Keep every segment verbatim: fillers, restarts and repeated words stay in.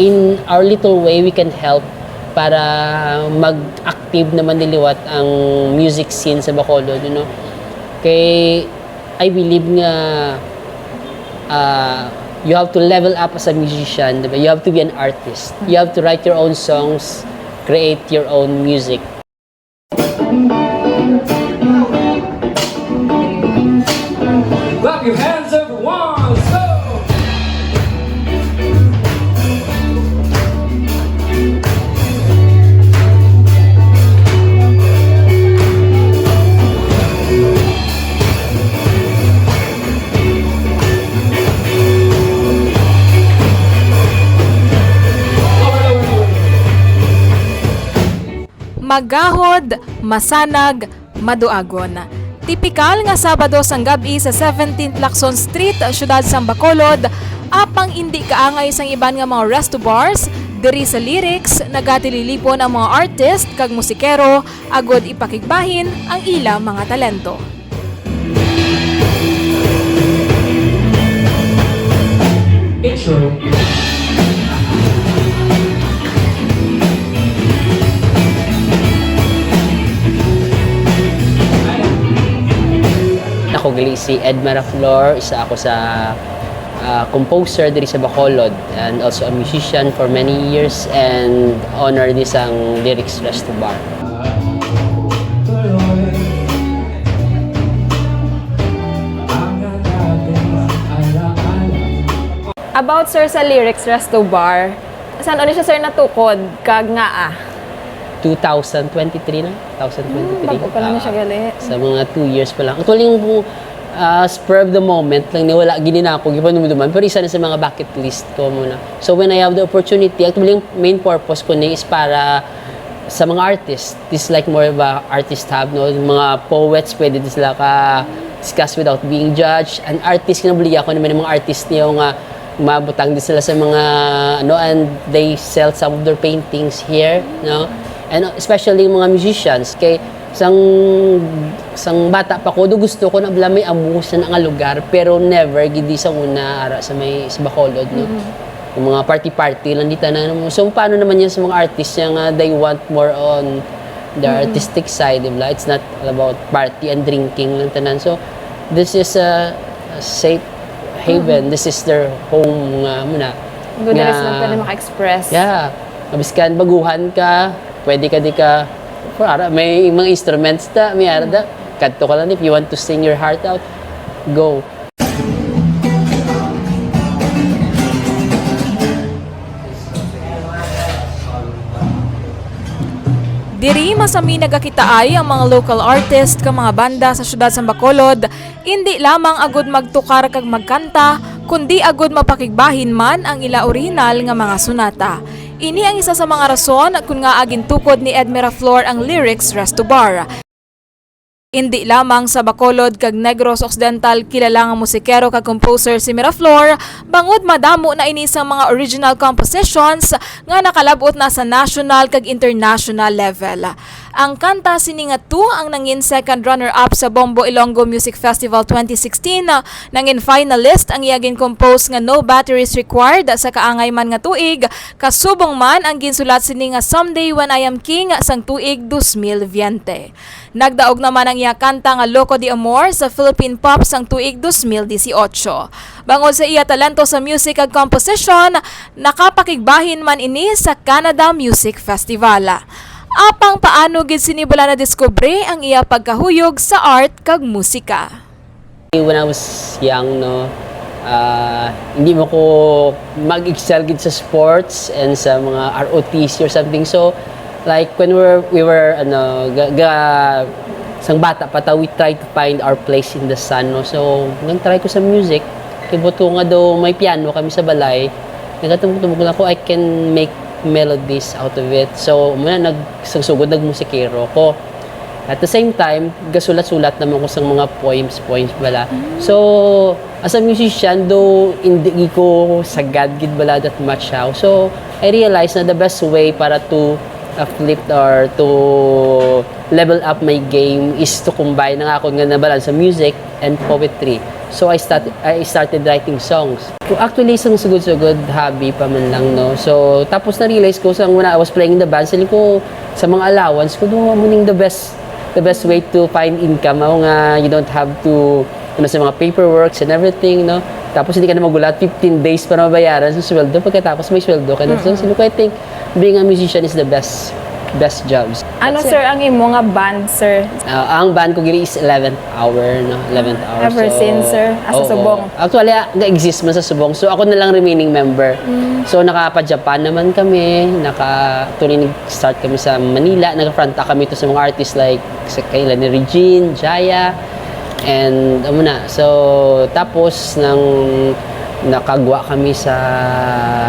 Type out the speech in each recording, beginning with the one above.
In our little way, we can help para mag-active naman niliwat ang music scene sa Bacolod, you know. Kay I believe nga, ah, you have to level up as a musician, di ba? You have to be an artist. You have to write your own songs, create your own music. Clap your hands, everyone. Go! Magahod, masanag, maduagon. Tipikal nga Sabado sang gab-i sa seventeenth Lacson Street, siyudad sang Bacolod, apang indi kaangay sang iban nga mga resto bars, diri sa Lyrics nagatililipon ang mga artist kag musikero agud ipakigbahin ang ila mga talento. Intro. Ako gali si Ed Maraflor, isa ako sa, ah, composer diri sa Bacolod and also a musician for many years and owner ni sang Lyrics Resto Bar. About, sir, sa Lyrics Resto Bar, san-o ni siya, sir, natukod kag ngaa? Two thousand twenty-three na? Two thousand twenty-three? Hmm, bag-o pa lang na siya. Ah, gali. Sa mga two years pa lang. Actually, yung, ah, spur of the moment lang ni, wala gid na ako gipanumduman, pero isa na sa mga bucket list ko muna. So when I have the opportunity, actually, yung main purpose ko ni is para sa mga artist. This like more of a artist hub, no? Yung mga poets, pwede din sila ka discuss without being judged. And artist, kinabuliya ko naman yung mga artist niyo nga mabutang din sila sa mga, ano, and they sell some of their paintings here, no? And especially yung mga musicians, kay sang, sang bata pa ko, do gusto ko na bala may amo sa nga lugar, pero never gid sa una ara sa may, sa Bacolod, no? Mm. Yung mga party-party lang di tanan. So, paano naman yan sa mga artist niya nga they want more on the Mm. artistic side, di ba? It's not all about party and drinking lang tanan. So, this is a, a safe haven. Mm. This is their home nga muna. Doon nila sila pwede maka-express. Yeah. Nga biskan baguhan ka, pwede ka di ka, para may mga instruments ta, may ara da. Mm. Kadto ka lang, if you want to sing your heart out, go. Diri masami nagakitaay ang mga local artist kag mga banda sa siyudad sang Bacolod, indi lamang agud magtukar kag magkanta, kundi agud mapakigbahin man ang ila orihinal nga mga sonata. Ini ang isa sa mga rason kon ngaa gintukod ni Ed Miraflor ang Lyrics Resto Bar. Indi lamang sa Bacolod kag Negros Occidental kilala nga musikero kag composer si Miraflor, bangod madamo na ini sang mga original compositions nga nakalab-ot na sa national kag international level. Ang kanta sini nga Two ang nangin second runner-up sa Bombo Ilonggo Music Festival twenty sixteen, nangin finalist ang iya gin-compose nga No Batteries Required sa kaangay man nga tuig, kasubong man ang ginsulat sini nga Someday When I Am King sang tuig dos mil veinte. Nagdaog naman ang iya kanta nga Loco de Amor sa Philippine Pop sang tuig dos mil dieciocho. Bangod sa iya talento sa music kag composition, nakapakigbahin man ini sa Canada Music Festival. Apang paano gid sini bala nadiskubre ang iya pagkahuyog sa art kag musika? When I was young, no, ah, hindi mo ko mag-excel gid sa sports and sa mga R O T C or something. So, like, when we were, we were, ano, ga-, ga-, sang bata pa ta, we try to find our place in the sun, no? So, nag-try ko sa music. Kay buto nga daw may piano kami sa balay. Nagatumbok-tumbok lang ko, I can make melodies out of it. So, muna, nag-, sa sugod, nagmusikero ko. At the same time, gasulat-sulat naman ko sa mga poems, poems bala. Mm. So, as a musician, though hindi ko sagad gid bala that much how. So, I realized na the best way para to uplift or to level up my game is to combine ang akon nga nabalaan sa music and poetry. So I started I started writing songs. Actually, isang sugod-sugod hobby pa man lang, no. So tapos na-realize ko sa, when I was playing in the band, sila ko sa mga allowance ko, doon mo ning the best the best way to find income, ako nga you don't have to, ano, sa mga paperworks and everything, no. Tapos hindi ka na magulat fifteen days para mabayaran sa sweldo, pagkatapos may sweldo ka na. So, sila ko, I think being a musician is the best best jobs. Ano, That's it. Sir, ang imo nga band, sir? Ah, ang band ko giri is eleventh Hour, no? Eleventh Hour. Ever So, since, sir? Ah, sa oo. Subong? Actually, ah, nag-exist man sa Subong. So, ako na lang remaining member. Mm. So, naka-Japan naman kami. Naka, actually, nag-start kami sa Manila. Nag-front kami to sa mga artists like sa kanila ni Regine, Jaya, and amo na. So, tapos nang nakagwa kami sa,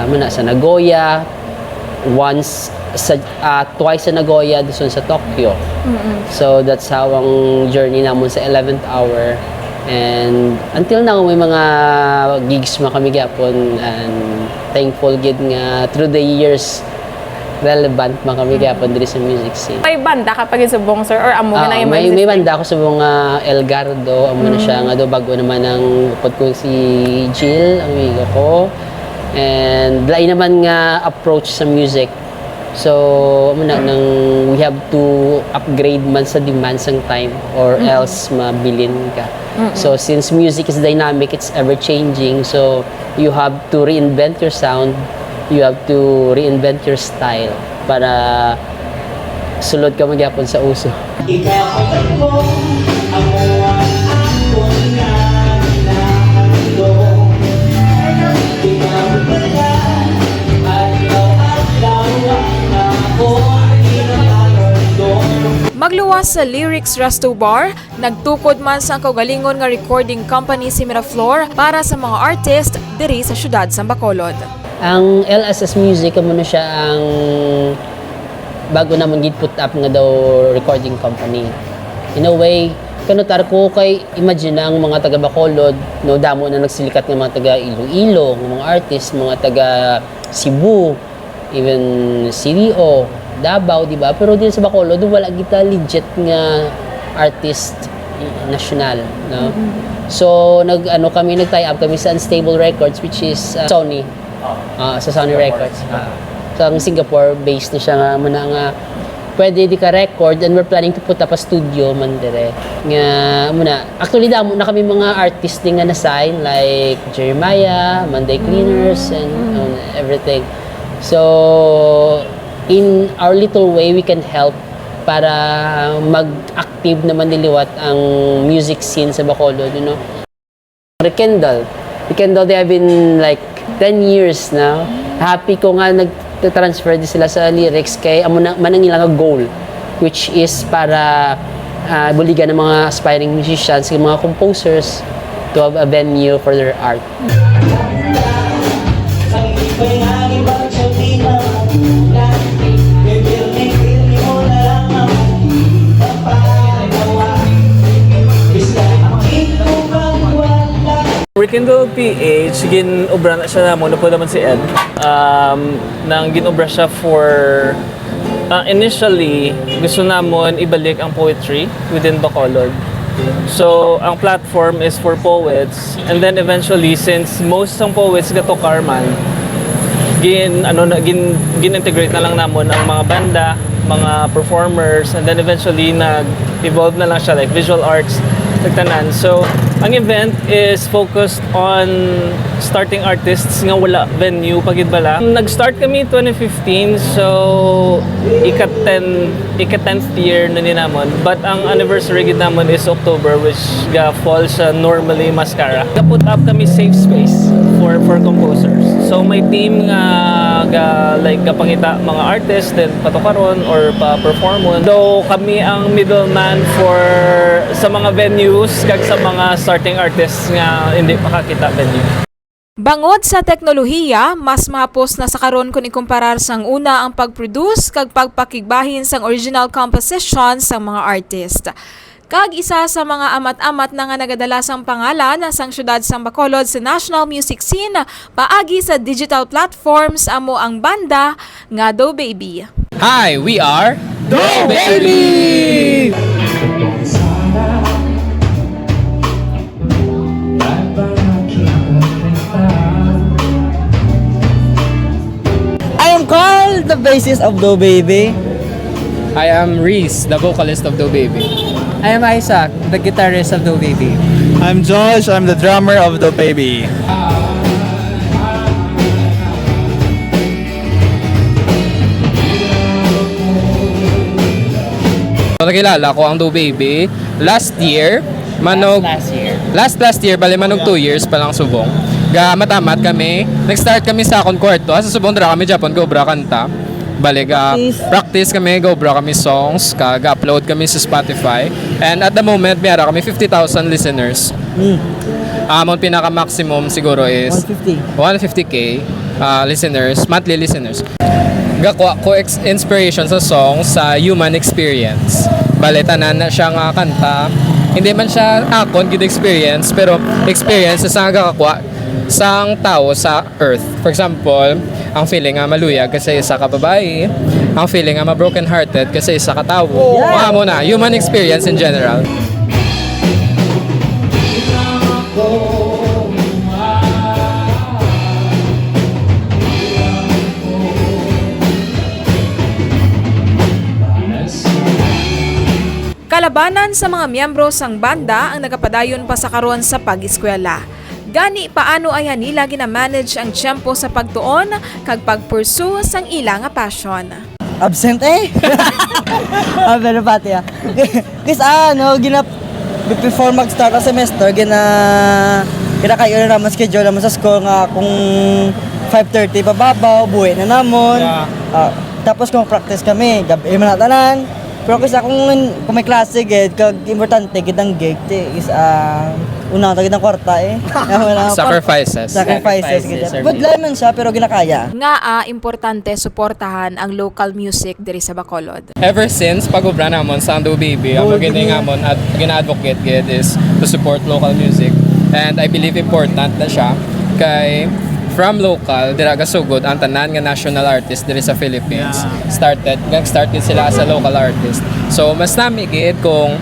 amo na, sa Nagoya, once sa ah, twice sa Nagoya, this one sa Tokyo. So that's how ang journey namon sa eleventh Hour. And until now, may mga gigs man kami gyapon, and thankful gid nga through the years, relevant man kami gyapon diri sa music scene. May banda ka pa gid Subong, sir, or amo Ah, na yung may, may existing? Banda ko sa mga El Gardo, amo na siya nga do, bago naman ang upod ko si Jill, ang amigo ko. And lain naman nga approach sa music. So, amo na, nang we have to upgrade man sa demands ng time, or else mabilin ka. So, since music is dynamic, it's ever changing. So, you have to reinvent your sound, you have to reinvent your style para sulod ka magyapon sa uso. Ikaw ang ako, ang ako nga hinahandom. Ikaw pala, adlaw-adlaw ang ako, ang hinahandom. Magluwas sa Lyrics Resto Bar, nagtukod man sang kaugalingon nga recording company si Miraflor para sa mga artist diri sa siyudad sang Bacolod. Ang L S S Music, amo na siya ang bago namon gid put up nga daw recording company. In a way, kanutar ko kay imagine na ang mga taga Bacolod, no, damo na nagsilikat nga mga taga Iloilo, nga mga artist, mga taga Cebu, even C D O, Davao, di ba? Pero din sa Bacolod, wala kita legit nga artist national, no? So, nag, ano kami, nag-tie up kami sa Unstable Records, which is, uh, Sony. Ah, sa Sony Records. Ah. So, ang Singapore-based na siya nga, muna nga, pwede di ka record, and we're planning to put up a studio man dire. Nga, muna, actually, damo na kami mga artist din nga na-sign, like Jeremiah, Monday Cleaners, and um, everything. So, in our little way, we can help para mag-active naman niliwat ang music scene sa Bacolod, you know. Rekindle. Rekindle, they have been like ten years now. Happy ko nga nag-transfer di sila sa Lyrics kay amo na man ang ilang goal, which is para ah, buligan ng mga aspiring musicians, ng mga composers to have a venue for their art. Rekindle P H, gin-obra na siya namon, upod naman si Ed. Um, nang gin-obra siya for, uh, initially, gusto namon ibalik ang poetry within Bacolod. So, ang platform is for poets. And then eventually, since most sang poets gatukar man, gin, ano na, gin, gin-integrate na lang namon ang mga banda, mga performers, and then eventually nag-evolve na lang siya, like, visual arts, nagtanan. So, ang event is focused on starting artists nga wala venue pa gid bala. Nag-start kami twenty fifteen, so ika ten, ika tenth year na ni namon. But ang anniversary gid namon is October, which ga fall sa normally Mascara. Ga-put up kami safe space for for composers. So may team nga ga, like, gapangita mga artist, then patukaron or pa-performon. Though kami ang middleman for sa mga venues kag sa mga starting artists nga hindi makakita venue. Bangod sa teknolohiya, mas mahapos na sa karon kon ikumparar sang una ang pag-produce kag pagpakigbahin sang original composition sang mga artist. Kag isa sa mga amat-amat na nga nagadala sang pangalan sang siyudad sang Bacolod sa national music scene paagi sa digital platforms amo ang banda nga Do Baby. Hi, we are Do Baby! The bassist of Do Baby. I am Reese, the vocalist of Do Baby. I am Isaac, the guitarist of Do Baby. I'm Josh, I'm the drummer of Do Baby. So, nakilala ko ang Do Baby last year. Manog last, last year. Last, last year, bali manog two years pa lang subong. Ga matamat kami. Nag-start kami sa akon kwarto. Sa subong dira kami Japon, gaobra kanta. Bali ga practice, practice kami, gaobra kami songs, ka ga-upload kami sa Spotify. And at the moment, may ara kami fifty thousand listeners. Mm. Amon pinaka-maximum siguro is one fifty. One fifty K, ah, listeners, monthly listeners. Gakuha ko ex-, inspiration sa song sa human experience. Bale, tanan na siya nga kanta. Hindi man siya akon gid experience, pero experience sa nga gakakuha sang tawo sa earth. For example, ang feeling nga maluyag kasi isa ka babayi, ang feeling nga ma-broken hearted kasi isa ka tawo. Yeah. Mga mo na, human experience in general. Kalabanan sa mga miyembro sang banda ang nagapadayon pa sa karon sa pag-eskwela. Gani, paano ay nila gina-manage ang tiyempo sa pagtuon kag pag-pursue sang ila nga passion? Absent eh. Ah, pero pati ah. Kis ano, gina before mag-start ang semester, gina ginakayo na naman schedule naman sa school nga kung five thirty pababaw, buhi na namon. Yeah. Ah, tapos kung practice kami, gab-i man na tanan. Pero kis kung, kung may klase gid, kag importante gid ang gig, ti is ah, una ta gid ang kwarta eh. Sacrifices. Sacrifices gid. Budlay man siya pero ginakaya. Ngaa importante suportahan ang local music diri sa Bacolod? Ever since pag-obra namon sa Ando Baby, ang Gold gini nga. Amon at gina-advocate gid is to support local music. And I believe important na siya kay from local, dira gasugod ang tanan nga national artist diri sa Philippines. Yeah. Started, nag-start gid sila as a local artist. So, mas nami gid kung,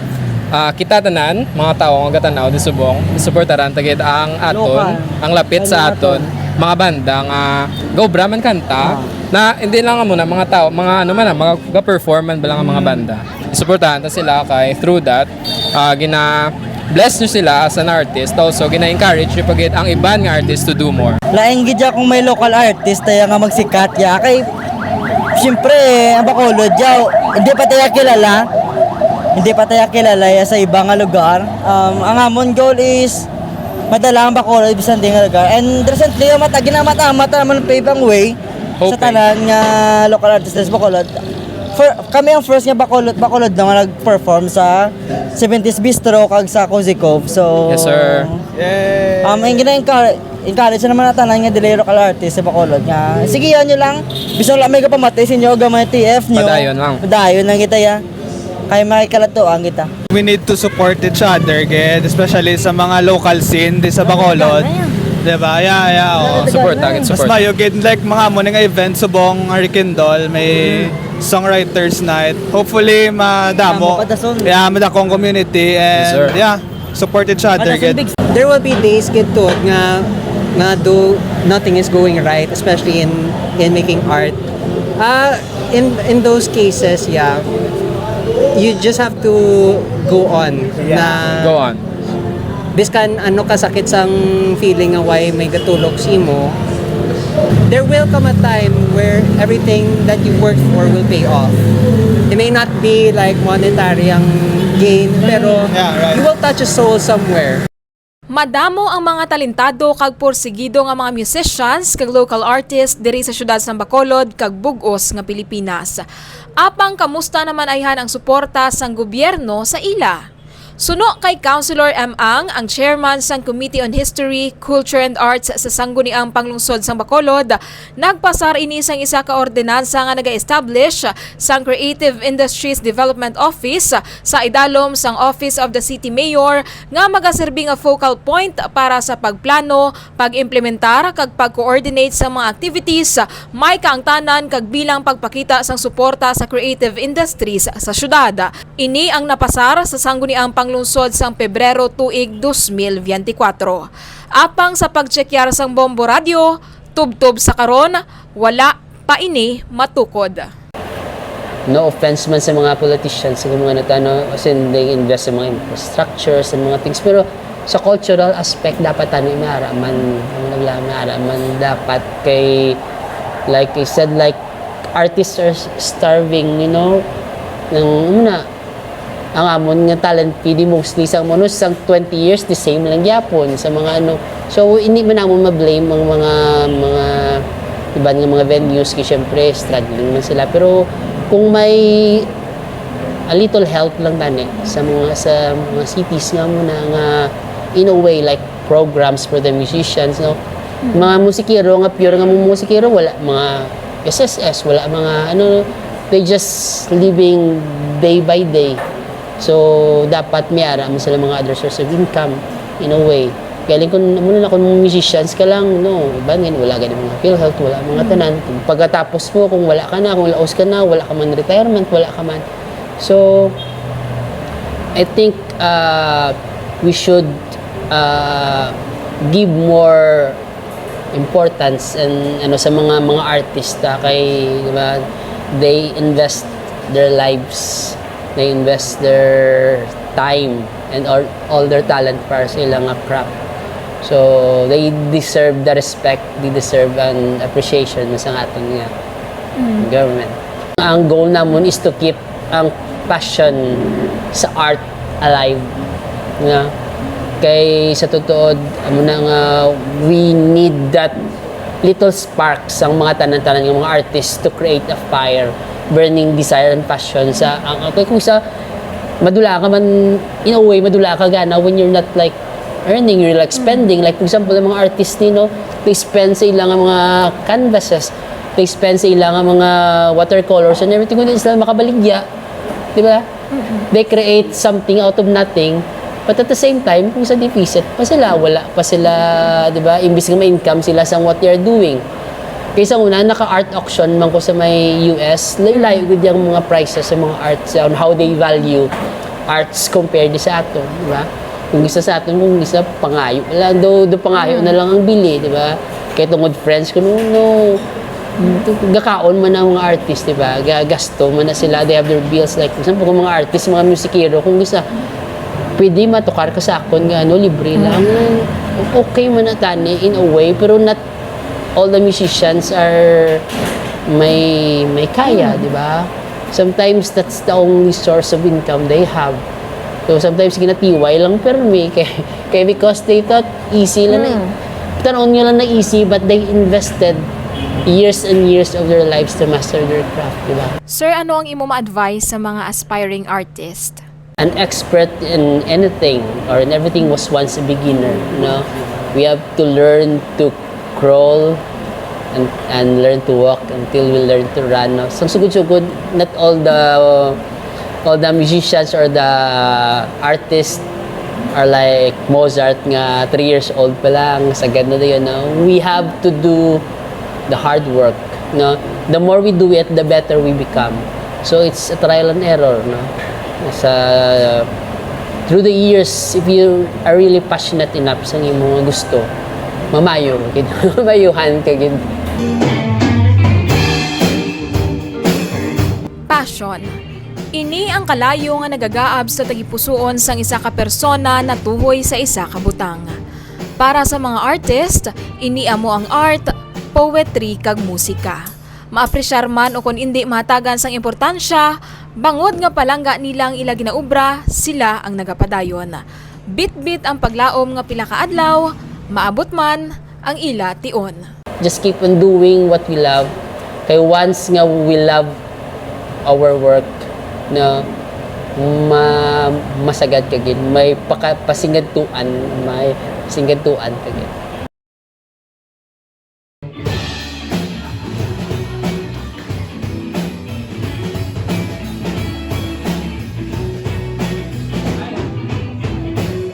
ah, kita tanan, mga tawo nga gatanaw di subong, suportaran ta gid ang aton, local. Ang lapit sa aton, mga banda nga gaobra man kanta, ah, na hindi lang amo na mga tawo, mga ano man na, mga ga-perform man ba lang ang mga banda. Suportahan ta sila kay through that, ah, gina-bless nyo sila as an artist. Also, gina-encourage nyo pa gid ang iban nga artist to do more. Lain gid ya kung may local artist tayo nga magsikat ya. Kay, siyempre, ang Bacolod ya, hindi pa tayo kilala. Hindi pa tayo kilala ya sa iba nga lugar. Um, ang amon goal is madala ang Bacolod bisan di nga lugar. And recently, mata, ginamata-mata naman ang pavang way. Sa tanan nga local artist sa Bacolod. For, kami ang first nga Bacolod, Bacolod na nga nag-perform sa seventies Bistro kag sa Cozy Cove. So, yes, sir. Yay! Um, ang gina-encourage, encourage naman na tanan nga dili local artist sa Bacolod nga. Sige, yan nyo lang. Bisan wala may kapamati sa inyo, gamay T F nyo. Padayon lang. Padayon lang kita, ya. Kay makikalato ang kita. We need to support each other, gid, especially sa mga local scene di sa Bacolod. Di ba? Yeah, yeah, oo. Support, target support. Mas mayo gid, like, mga mo nga event subong Arikindol, may songwriters night. Hopefully, madamo. Madamo pa dason. Yeah, madakong community and, yeah, support each other, gid. There will be days gid to nga, nga do nothing is going right, especially in, in making art. Ah, in, in those cases, yeah, you just have to go on. Yeah. Na go on. Biskan ano kasakit sang feeling nga way may gatulok sa imo, there will come a time where everything that you worked for will pay off. It may not be like monetary ang gain, pero, yeah, right, you will touch a soul somewhere. Madamo ang mga talentado kag porsigido nga mga musicians kag local artists diri sa siyudad sang Bacolod kag bug-os nga Pilipinas. Apang kamusta naman ayhan ang suporta sang gobyerno sa ila? Suno kay Councilor M. Ang, ang chairman sang Committee on History, Culture and Arts sa Sangguniang Panglungsod sang Bacolod, nagpasar ini sang isa ka ordinansa nga naga-establish sang Creative Industries Development Office sa idalom sang Office of the City Mayor nga magaserbi nga focal point para sa pagplano, pag-implementar, kag pag-coordinate sa mga activities may kaangtanan kag bilang pagpakita sang suporta sa creative industries sa syudad. Ini ang napasar sa Sangguniang Panglungsod sang Pebrero tuig dos mil biyente kwatro. Apang sa pagtsekyar sang Bombo Radyo, tubtob sa karon, wala ta ini matukod. No offense man sa mga politicians, sa mga natano, as in, they invest sa mga infrastructures and mga things, pero sa cultural aspect, dapat tani maara man, ang nagla maara man dapat kay, like I said, like, artists are starving, you know, nang, ano na, ang amon nga talent fee di mostly sa, ano, sang twenty years, the same lang gyapon sa mga, ano. So, hindi man namon ma-blame ang mga, mga iban nga mga venues, kay syempre struggling man sila. Pero kung may a little help lang tani sa mga, sa mga cities nga muna nga, in a way, like, programs for the musicians, no? Mga musikero nga pure nga mga musikero, wala mga S S S, wala mga, ano, they just living day by day. So, dapat may ara man sila mga other source of income, in a way. Galing kung, muna na kung musicians ka lang, no, iban nga wala gani mga PhilHealth, wala mga tanan. Pagkatapos mo, kung wala ka na, kung laos ka na, wala ka man retirement, wala ka man. So, I think, uh, we should, uh, give more importance and, ano, sa mga, mga artista kay, di ba, they invest their lives, they invest their time and all, all their talent para sa ilang nga craft. So, they deserve the respect, they deserve an appreciation sa aton nga government. Ang goal namon is to keep ang passion sa art alive, nga kay sa tutuod, amo na nga we need that little spark sang mga tanan-tanan nga mga artists to create a fire, burning desire and passion sa, ang, ang, kung sa madula ka man, in a way, madula ka gana when you're not, like, earning, you're, like, spending. Like, for example, ang mga artist ni, no, they spend sa ilang mga canvases, they spend sa ilang mga watercolors and everything, kundi sila makabaligya, di ba? They create something out of nothing, but at the same time, kung sa deficit pa sila, wala pa sila, di ba? Imbis nga ma-income sila sa what they are doing. Kaysa una, naka-art auction man ko sa may U S, layo-layo gud yung mga prices sa mga arts, on how they value arts compared sa ato, di ba? Kung isa sa aton, kung isa, pangayo lang, do, do pangayo na lang ang bili, di ba? Kay tungod friends ko, no, no, gakaon man ang mga artist, di ba? Gagasto man na sila, they have their bills. Like, for example, kung mga artist, mga musikero, kung isa, pwede matukar ka sa akon nga, ano, libre lang. Okay man na tani, in a way, pero not all the musicians are may, may kaya, di ba? Sometimes that's the only source of income they have. So sometimes ginatiway lang permi kay, kay because they thought easy lang na. Tan-on nyo lang na easy, but they invested years and years of their lives to master their craft, di ba? Sir, ano ang imo ma-advise sa mga aspiring artist? An expert in anything or in everything was once a beginner, no? We have to learn to crawl and, and learn to walk until we learn to run, no? Sang sugod-sugod, not all the, all the musicians or the artists are like Mozart nga three years old pa lang, sagad na dayon, no? We have to do the hard work, no? The more we do it, the better we become. So it's a trial and error, no? Sa, through the years, if you are really passionate enough sa imo nga gusto, mamayo ka gid, mamayuhan ka gid. Passion. Ini ang kalayo nga nagagaab sa tagipusoon sang isa ka persona natuhoy sa isa ka butang. Para sa mga artist, ini amo ang art, poetry, kag musika. Maapresyar man o kon indi mahatagan sang importansya, bangod nga palangga nila ang ila ginaobra, sila ang nagapadayon. Bitbit ang paglaom nga pila ka adlaw, maabot man ang ila tion. Just keep on doing what we love. Kay once nga we love our work, na ma masagad ka gid, may paka pasingadtuan, may pasingadtuan ka gid.